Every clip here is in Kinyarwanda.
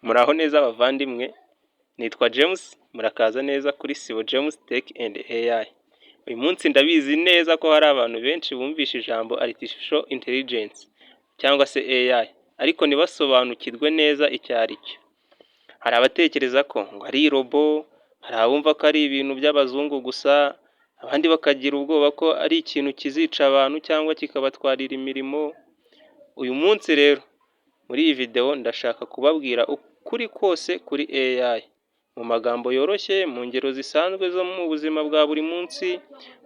Muraho neza bavandimwe, nitwa James, murakaza neza kuri Sibo James Tech and AI. Uyu munsi ndabizi neza ko hari abantu benshi bumvishe ijambo Artificial Intelligence cyangwa se AI, ariko ntibasobanukirwe neza icyo ari cyo. Hari abatekereza ko ngo ari robo, hari abumva ko ari ibintu by'abazungu gusa, abandi bakagira ubwoba ko ari ikintu kizica abantu cyangwa kikabatwarira imirimo. Uyu munsi rero muri iyi video ndashaka kubabwira ukuri kose kuri AI, mu magambo yoroshye, mu ngero zisanzwe zo mu buzima bwa buri munsi,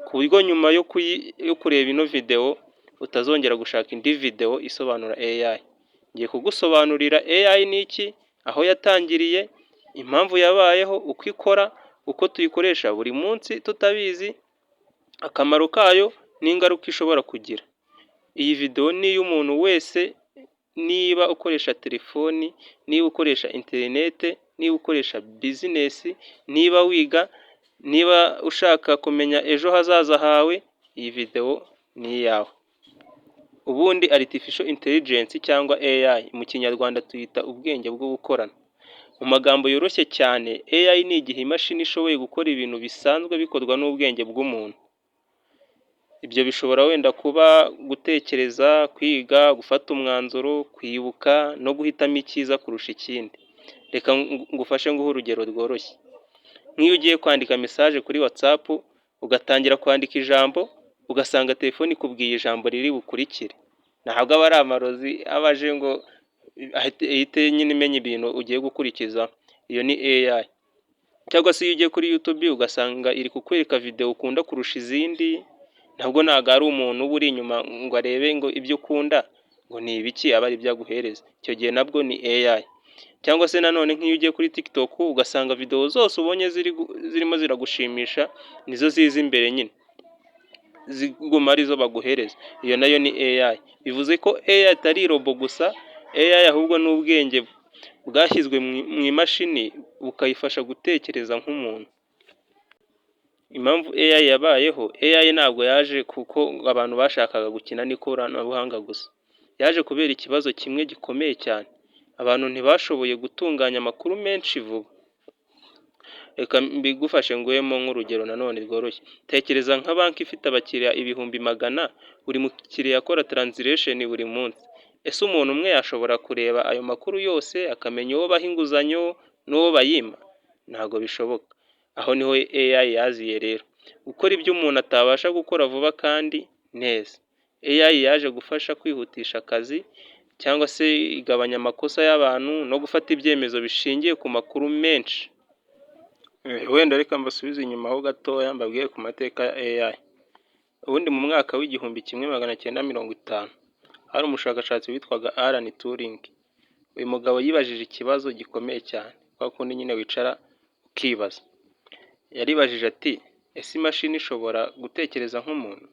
ku buryo nyuma yo kureba ino video utazongera gushaka indi video isobanura AI. Ngiye kugusobanurira AI ni iki, aho yatangiriye, impamvu yabayeho, uko ikora, uko tuyikoresha buri munsi tutabizi, akamaro kayo n'ingaruka ishobora kugira. Iyi video ni iy'umuntu wese, niba ukoresha telefoni, niba ukoresha interinete, niba ukoresha business, niba wiga, niba ushaka kumenya ejo hazaza hawe, iyi video ni iyawe. Ubundi Artificial Intelligence cyangwa AI mu Kinyarwanda tuyita ubwenge bwo gukorana. Mu magambo yoroshye cyane, AI ni igihe imashini ishoboye gukora ibintu bisanzwe bikorwa n'ubwenge bw'umuntu. Ibyo bishobora wenda kuba gutekereza, kwiga, gufata umwanzuro, kwibuka no guhitamo icyiza kurusha ikindi. Reka ngufashe nguhe urugero rworoshye. Nk'iyo ugiye kwandika message kuri WhatsApp, ugatangira kwandika ijambo, ugasanga telefone ikubwiye ijambo riri bukurikire. Ntabwo aba ari amarozi aba aje ngo ihite nyine imenya ibintu ugiye gukurikizaho. Iyo ni AI. Cyangwa se iyo ugiye kuri YouTube ugasanga iri kukwereka video ukunda kurusha izindi, nabwo ntabwo ari umuntu uba uri inyuma ngo arebe ngo ibyo ukunda ngo ni ibiki abe aribyo aguhereza. Icyo gihe nabwo ni AI. Cyangwa se nanone nk'iyo ugiye kuri TikTok ugasanga video zose ubonye zirimo ziragushimisha nizo ziza imbere nyine, ziguma arizo baguhereza, iyo nayo ni AI. Bivuze ko AI atari robo gusa, AI ahubwo ni ubwenge bwashyizwe mu imashini bukayifasha gutekereza nk'umuntu. Impamvu AI yabayeho, AI ntabwo yaje kuko abantu bashakaga gukina n'ikoranabuhanga gusa, yaje kubera ikibazo kimwe gikomeye cyane: abantu ntibashoboye gutunganya amakuru menshi vuba. Reka mbigufashe nguhemo nk'urugero nanone rworoshye. Tekereza nka banki ifite abakiriya 100,000, buri mukiriya akora transaction buri munsi. Ese umuntu umwe yashobora kureba ayo makuru yose, akamenya uwo baha inguzanyo n'uwo bayima? Ntabwo bishoboka. Aho niho AI yaziye rero, gukora ibyo umuntu atabasha gukora vuba kandi neza. AI yaje gufasha kwihutisha akazi cyangwa se igabanya amakosa y'abantu no gufata ibyemezo bishingiye ku makuru menshi. Wenda reka mbasubize inyuma ho gatoya mbabwire ku mateka ya AI. Ubundi mu mwaka w'1950 hari umushakashatsi witwaga Alan Turing. Uyu mugabo yibajije ikibazo gikomeye cyane, kwa kundi nyine wicara ukibaza. Yaribajije ati: "Ese imashini ishobora gutekereza nk'umuntu?"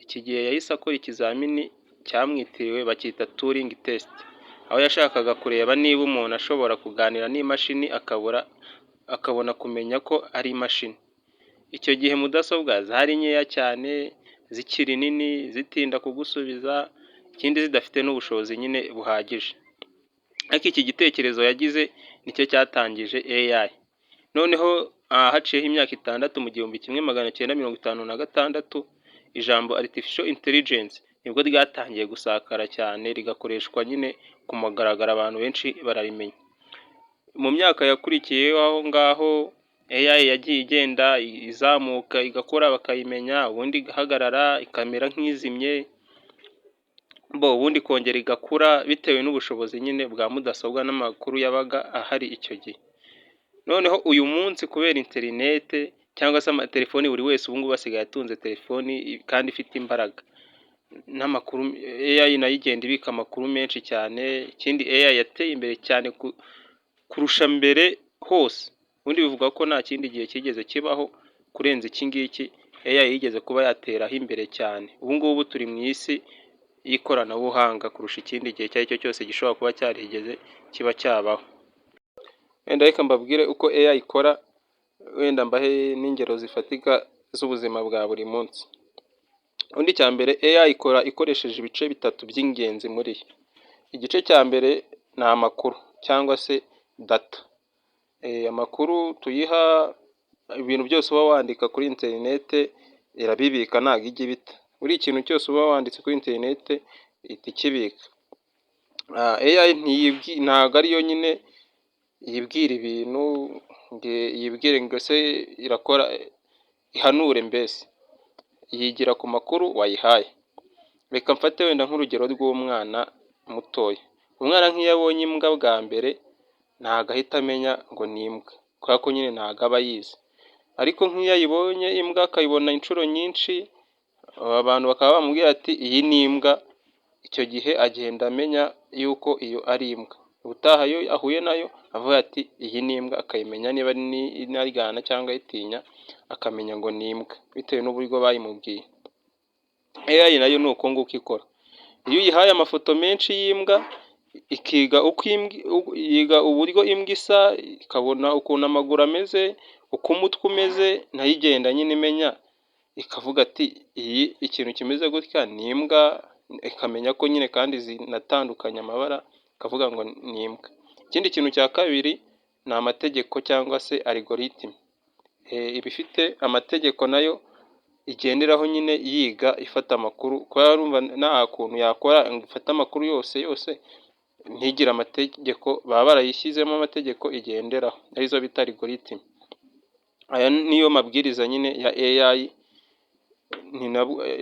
Iki gihe yahise akora ikizamini cyamwitiriwe, bacyita Turing Test, aho yashakaga kureba niba umuntu ashobora kuganira n'imashini akabura akabona kumenya ko ari imashini. Icyo gihe mudasobwa zari nkeya cyane, zikiri nini, zitinda kugusubiza, ikindi zidafite n'ubushobozi nyine buhagije. Ariko iki gitekerezo yagize nicyo cyatangije AI. Noneho haciyeho imyaka 6, mu 1956, ijambo Artificial Intelligence nibwo ryatangiye gusakara cyane, rigakoreshwa nyine ku mugaragaro, abantu benshi bararimenya. Mu myaka yakurikiyeho aho ngaho, AI yagiye igenda izamuka, igakora bakayimenya, ubundi igahagarara ikamera nk'izimye, bo ubundi ikongera igakura bitewe n'ubushobozi nyine bwa mudasobwa n'amakuru yabaga ahari icyo gihe. Noneho uyu munsi, kubera interinete cyangwa se amatelefoni, buri wese ubu ngubu asigaye atunze telefoni kandi ifite imbaraga n'amakuru, AI nayo igenda ibika amakuru menshi cyane. Ikindi, AI yateye imbere cyane kurusha mbere hose. Ubundi bivuga ko nta kindi gihe cyigeze kibaho kurenza iki ngiki AI yigeze kuba yateraho imbere cyane. Ubu ngubu turi mu isi y'ikoranabuhanga kurusha ikindi gihe icyo ari cyo cyose gishobora kuba cyarigeze kiba cyabaho. Wenda reka mbabwire uko AI ikora, wenda mbahe n'ingero zifatika z'ubuzima bwa buri munsi. Ubundi icya mbere, AI ikora ikoresheje ibice bitatu by'ingenzi muri yo. Igice cya mbere ni amakuru cyangwa se data. Amakuru tuyiha, ibintu byose uba wandika kuri interinete irabibika, ntabwo ijya ibita. Buri ikintu cyose uba wanditse kuri interinete ihita ikibika. AI ntabwo ariyo nyine yibwira ibintu ngo yibwire ngo ese irakora, ihanure, mbese yigira ku makuru wayihaye. Reka mfate wenda nk'urugero rw'umwana mutoya. Umwana nk'iyo abonye imbwa bwa mbere ntabwo ahita amenya ngo ni imbwa, kubera ko nyine ntabwo aba ayizi. Ariko nk'iyo ayibonye imbwa, akayibona inshuro nyinshi, abantu bakaba bamubwira ati: "Iyi ni imbwa", icyo gihe agenda amenya yuko iyo ari imbwa. Ubutaha iyo ahuye nayo avuga ati: "Iyi ni imbwa", akayimenya niba inaryana cyangwa ayitinya, akamenya ngo ni imbwa bitewe n'uburyo bayimubwiye. AI nayo ni uko nguko ikora. Iyo uyihaye amafoto menshi y'imbwa, ikiga uko imbwa, yiga uburyo imbwa isa, ikabona ukuntu amaguru ameze, uko umutwe umeze, nayo igenda nyine imenya, ikavuga ati: "Iyi ikintu kimeze gutya ni imbwa", ikamenya ko nyine kandi zinatandukanye amabara, ikavuga ngo ni imbwa. Ikindi kintu cya kabiri ni amategeko cyangwa se algorithm. Iba ifite amategeko nayo igenderaho nyine yiga, ifata amakuru, kubera urumva nta kuntu yakora ngo ifate amakuru yose yose ntigire amategeko. Baba barayishyizemo amategeko igenderaho, arizo bita algorithm. Aya niyo mabwiriza nyine ya AI,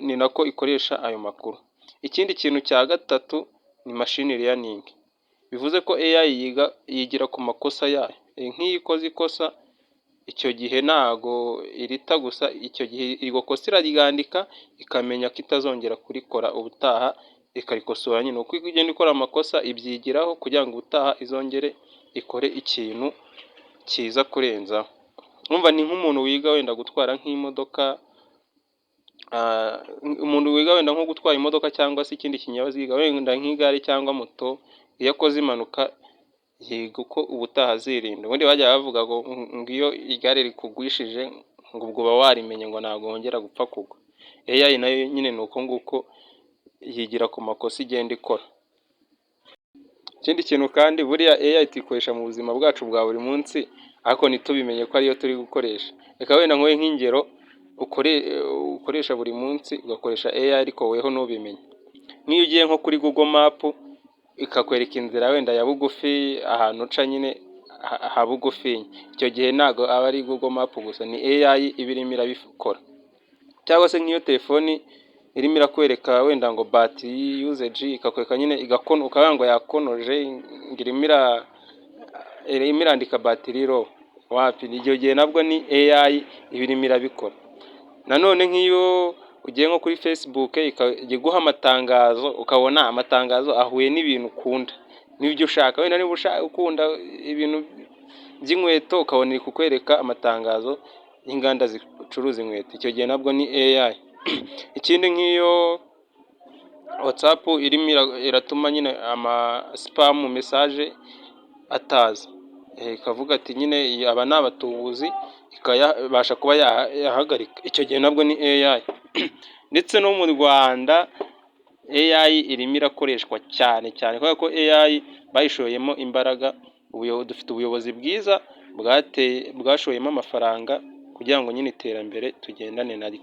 ni nako ikoresha ayo makuru. Ikindi kintu cya gatatu ni machine learning, bivuze ko AI yiga, yigira ku makosa yayo. Nk'iyo ikoze ikosa, icyo gihe ntago irita gusa, icyo gihe iryo kosa iraryandika, ikamenya ko itazongera kurikora ubutaha, ikarikosora nyine. Uko igenda ikora amakosa ibyigiraho kugira ngo ubutaha izongere ikore ikintu cyiza kurenzaho. Urumva ni nk'umuntu wiga wenda gutwara nk'imodoka, umuntu wiga wenda nko gutwara imodoka cyangwa se ikindi kinyabiziga, wenda nk'igare cyangwa moto, iyo akoze impanuka yiga uko ubutaha azirinda. Ubundi bajyaga bavuga ngo iyo igare rikugwishije, ngo ubwo uba warimenye, ngo ntabwo wongera gupfa kugwa. AI nayo nyine ni uko nguko, yigira ku makosa igenda ikora. Ikindi kintu kandi, buriya AI tuyikoresha mu buzima bwacu bwa buri munsi ariko ntitubimenye ko ariyo turi gukoresha. Reka wenda nguhe nk'ingero ukoresha buri munsi ugakoresha AI ariko weho ntubimenye. Nk'iyo ugiye nko kuri Google Map, ikakwereka inzira wenda ya bugufi, ahantu uca nyine ha bugufi, icyo gihe ntabwo aba ari Google Map gusa, ni AI iba irimo irabikora. Cyangwa se nk'iyo telefoni irimo irakwereka wenda ngo battery usage, ikakwereka nyine ukavuga ngo yakonoje, ngo irimo irandika battery low, wapi, icyo gihe nabwo ni AI iba irimo irabikora. Nanone nk'iyo ugiye nko kuri Facebook, ikajya iguha amatangazo, ukabona amatangazo ahuye n'ibintu ukunda n'ibyo ushaka, wenda niba ukunda ibintu by'inkweto, ukabona iri kukwereka amatangazo y'inganda zicuruza inkweto, icyo gihe nabwo ni AI. Ikindi, nk'iyo WhatsApp irimo iratuma nyine ama spam message ataza, ikavuga ati nyine aba ni abatubuzi, ikabasha kuba yahagarika, icyo gihe nabwo ni AI. Ndetse no mu Rwanda AI irimo irakoreshwa cyane cyane, kubera ko AI bayishoyemo imbaraga. Dufite ubuyobozi bwiza bwashoyemo amafaranga kugira ngo nyine iterambere tugendane naryo.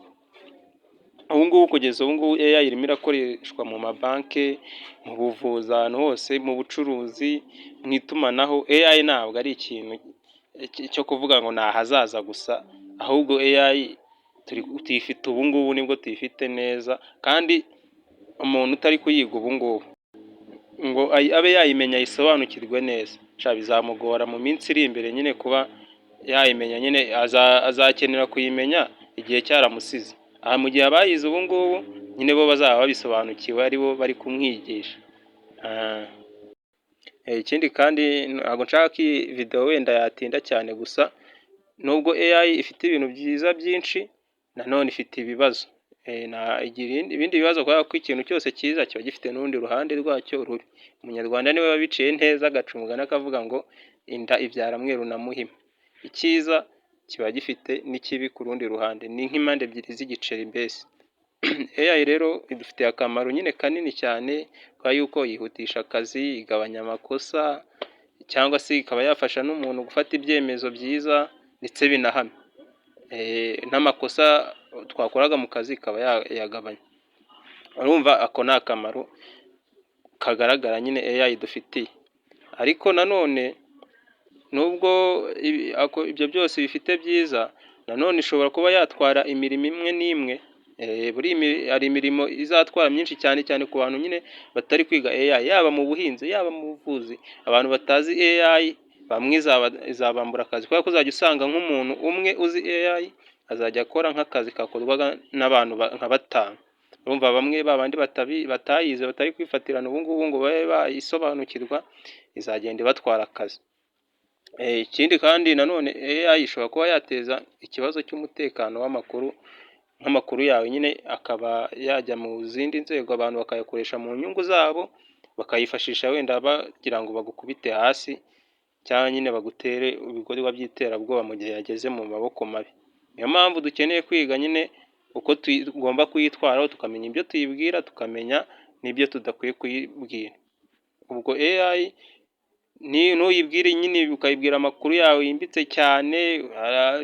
Ubu ngubu, kugeza ubu ngubu, AI irimo irakoreshwa mu mabanki, mu buvuzi, ahantu hose, mu bucuruzi, mu itumanaho. AI ntabwo ari ikintu cyo kuvuga ngo ni ahazaza gusa, ahubwo AI tuyifite ubu ngubu, nibwo tuyifite neza. Kandi umuntu utari kuyiga ubu ngubu ngo abe yayimenya, ayisobanukirwe neza, bizamugora mu minsi iri imbere nyine kuba yayimenya. Nyine azakenera kuyimenya igihe cyaramusize. Aha mu gihe abayize ubu ngubu nyine bo bazaba babisobanukiwe, ari bo bari kumwigisha. Ikindi kandi, ntabwo nshaka ko iyi videwo wenda yatinda cyane, gusa nubwo AI ifite ibintu byiza byinshi, nanone ifite ibibazo, igira ibindi bibazo, kubera ko ikintu cyose cyiza kiba gifite n'urundi ruhande rwacyo rubi. Umunyarwanda niwe wabiciye neza, agaca umugani akavuga ngo: "Inda ibyara mweru na muhima". Icyiza kiba gifite n'ikibi ku rundi ruhande, ni nk'impande ebyiri z'igiceri mbese. AI rero idufitiye akamaro nyine kanini cyane, kubera yuko yihutisha akazi, igabanya amakosa. Cyangwa se ikaba yafasha n'umuntu gufata ibyemezo byiza ndetse binahamye. N'amakosa twakoraga mu kazi ikaba yayagabanya. Urumva ako ni akamaro kagaragara nyine AI idufitiye. Ariko nanone nubwo ibyo byose bifite byiza, nanone ishobora kuba yatwara imirimo imwe n'imwe. Hari imirimo izatwara myinshi, cyane cyane ku bantu nyine batari kwiga AI, yaba mu buhinzi, yaba mu buvuzi. Abantu batazi AI bamwe izabambura akazi, kubera ko uzajya usanga nk'umuntu umwe uzi AI azajya akora nk'akazi kakorwaga n'abantu nka batanu. Urumva bamwe babandi batayize, batari kwifatirana ubu ngubu ngo babe bayisobanukirwa, izagenda ibatwara akazi. Ikindi kandi nanone AI ishobora kuba yateza ikibazo cy'umutekano w'amakuru, nk'amakuru yawe nyine akaba yajya mu zindi nzego, abantu bakayakoresha mu nyungu zabo, bakayifashisha wenda bagira ngo bagukubite hasi cyangwa nyine bagutere ibikorwa by'iterabwoba mu gihe yageze mu maboko mabi. Niyo mpamvu dukeneye kwiga nyine uko tugomba kuyitwaraho, tukamenya ibyo tuyibwira, tukamenya n'ibyo tudakwiye kuyibwira. Ubwo AI nuyibwire nyine, ukayibwira amakuru yawe yimbitse cyane,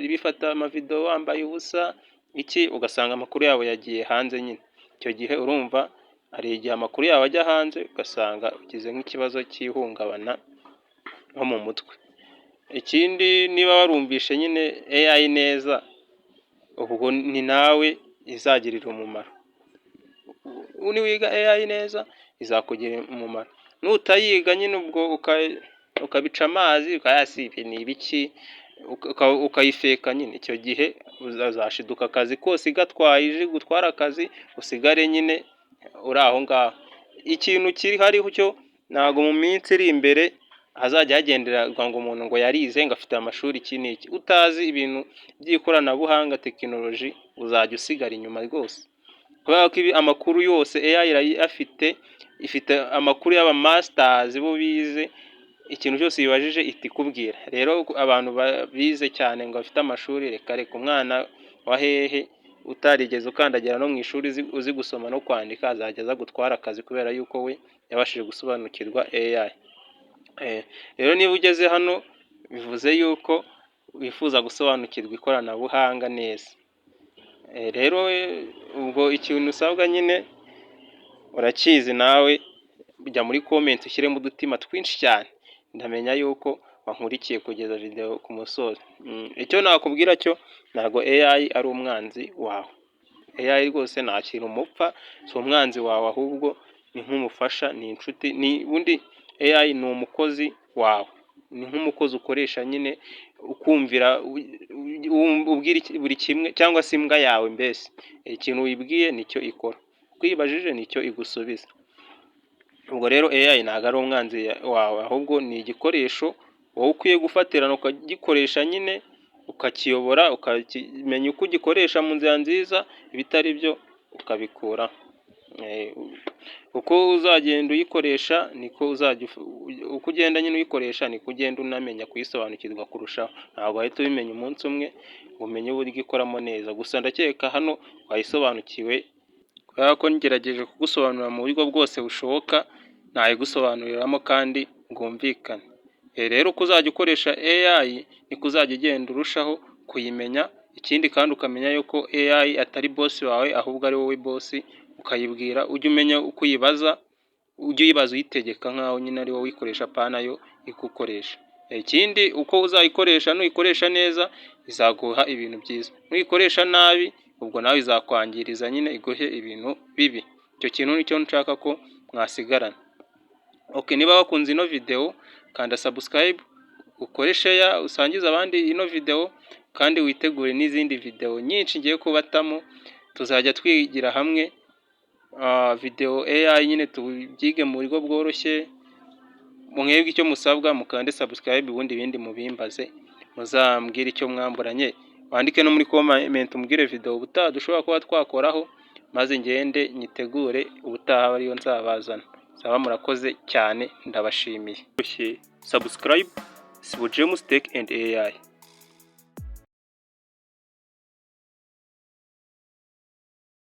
ibifata amavideo wambaye ubusa iki, ugasanga amakuru yawe yagiye hanze nyine. Icyo gihe urumva hari igihe amakuru yawe ajya hanze, ugasanga ugize nk'ikibazo cy'ihungabana nko mu mutwe. Ikindi, niba warumvishe nyine AI neza, ubwo ni nawe izagirira umumaro. Niwiga AI neza izakugirira umumaro, nutayiga nyine ubwo ukabica amazi, ukayasi ibi ni ibiki, ukayifeka nyine, icyo gihe uzashiduka akazi kose igatwaye, ije gutwara akazi, usigare nyine uri aho ngaho. Ikintu kiri hariho cyo, ntabwo mu minsi iri imbere hazajya hagendererwa ngo umuntu ngo yarize, ngo afite amashuri iki n'iki. Utazi ibintu by'ikoranabuhanga, tekinoloji, uzajya usigara inyuma rwose, kubera ko amakuru yose AI irayafite, ifite amakuru y'aba masters bo bize. Ikintu cyose uyibajije ihita ikubwira. Rero abantu bize cyane ngo bafite amashuri, reka reka, umwana wa hehe utarigeze ukandagira no mu ishuri, uzi gusoma no kwandika, azajya aza gutwara akazi kubera yuko we yabashije gusobanukirwa AI. Rero niba ugeze hano, bivuze yuko wifuza gusobanukirwa ikoranabuhanga neza. Rero ubwo ikintu usabwa nyine urakizi nawe: jya muri comment ushyiremo udutima twinshi cyane, ndamenya yuko wankurikiye kugeza video ku musozo. Icyo nakubwira cyo, ntabwo AI ari umwanzi wawe. AI rwose nta kintu mupfa, si umwanzi wawe, ahubwo ni nk'umufasha, ni inshuti. Ni ubundi AI ni umukozi wawe, ni nk'umukozi ukoresha nyine ukumvira, ubwira buri kimwe, cyangwa se imbwa yawe mbese. Ikintu uyibwiye nicyo ikora, uko uyibajije nicyo igusubiza. Ubwo rero AI ntabwo ari umwanzi wawe, ahubwo ni igikoresho wowe ukwiye gufatirana, ukagikoresha nyine, ukakiyobora, ukamenya uko ugikoresha mu nzira nziza, ibitari byo ukabikuraho. Uko uzagenda uyikoresha niko uzajya, uko ugenda nyine uyikoresha niko ugenda unamenya kuyisobanukirwa kurushaho. Ntabwo wahita ubimenya umunsi umwe ngo umenye uburyo ikoramo neza. Gusa ndakeka hano wayisobanukiwe, kubera ko ngerageje kugusobanurira mu buryo bwose bushoboka nayigusobanuriramo kandi bwumvikane. Rero uko uzajya ukoresha AI niko uzajya ugenda urushaho kuyimenya. Ikindi kandi ukamenya yuko AI atari boss wawe, ahubwo ari wowe boss, ukayibwira. Ujye umenya uko uyibaza, ujye uyibaza uyitegeka nkaho nyine ari wowe uyikoresha, apana yo igukoresha. Ikindi, uko uzayikoresha, nuyikoresha neza izaguha ibintu byiza, nuyikoresha nabi ubwo nawe izakwangiriza nyine, iguhe ibintu bibi. Icyo kintu nicyo nshaka ko mwasigarana. Okay, niba wakunze ino video, kanda subscribe, ukore share, usangize abandi ino video, kandi witegure n'izindi video nyinshi ngiye kubatamo. Tuzajya twigira hamwe video AI nyine, tubyige mu buryo bworoshye. Mwebwe icyo musabwa, mukande subscribe, ubundi ibindi mubimbaze, muzambwire icyo mwamburanye, wandike no muri comment umbwire video ubutaha dushobora kuba twakoraho, maze ngende nyitegure, ubutaha ariyo nzabazana. Saba murakoze cyane, ndabashimiye. Subscribe, Sibo James Tech and AI.